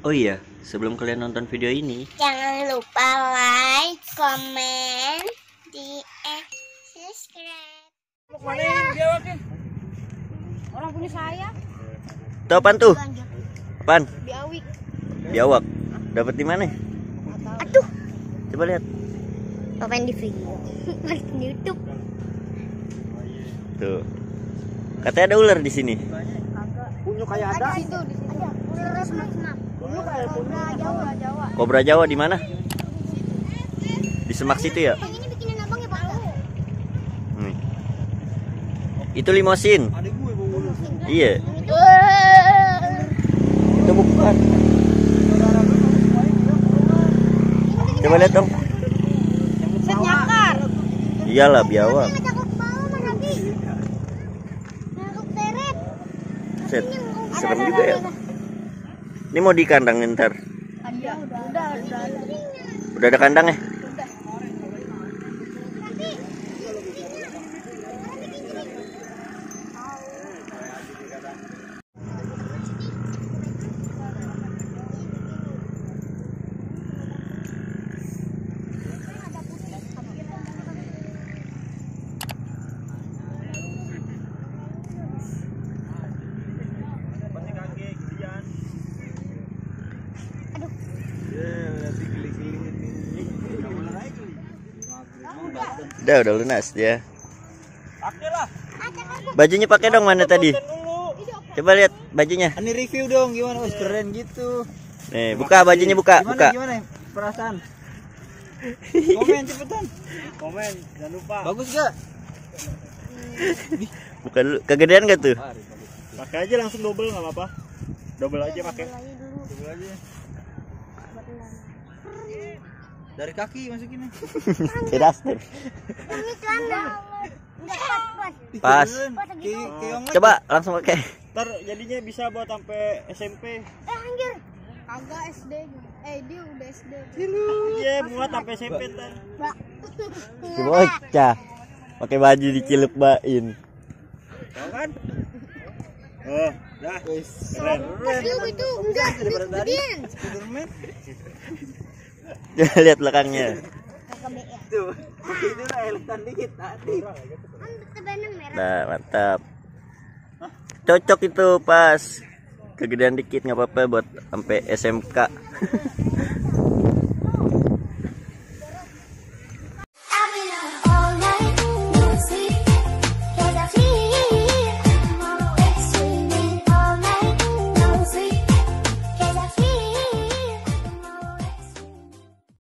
Oh iya, sebelum kalian nonton video ini, jangan lupa like, komen, subscribe. Orang punya saya. tuh apaan tuh? Apaan? Biawik. Biawak. Dapat di mana? Aduh, Coba lihat. komen di video, di YouTube. Tuh. Katanya ada ular di sini. Punya kayak ada. Di situ, di situ. Ular semak-semak. Punya kayak kobra Jawa. Kobra Jawa di mana? Di semak situ ya? Yang ini bikinin abang ya, Pak? Nih. Itu limosin. Iya. Itu bukan. Coba lihat dong. Set nyakar. Iyalah biawak. Ngajak ke bawah mana Bi? Ngajak teret. Set. Serem juga ya. Ini mau di kandang ntar. Ada. Udah. Udah ada kandang ya? Udah lunas dia. Bajunya pakai dong mana tadi? Coba lihat bajunya. Ini review dong gimana? Wes keren gitu. Nih, buka bajunya buka. Gimana perasaan? Komen cepetan. Komen, jangan lupa. Bagus gak? Buka dulu. Kegedean gak tuh? Pakai aja langsung double nggak apa-apa. Double aja pakai. Double aja. Dari kaki masukin. Cedas tuh. Ini celana. Enggak Pas. pas. Coba langsung pakai. Ntar jadinya bisa buat sampai SMP. Anjir. Kagak SD. Dia udah SD. Iya, buat sampai SMP ntar. Si bocah. Pakai baju dicilup-bain. Tahu kan? Oh, dah. Keren. Lu itu enggak gedean. Spiderman. Coba lihat belakangnya. Tuh. Itu lah elekan dikit tadi. Kan tebenang merah. Nah, mantap. Cocok itu pas. Kegedean dikit nggak apa-apa buat sampai SMK.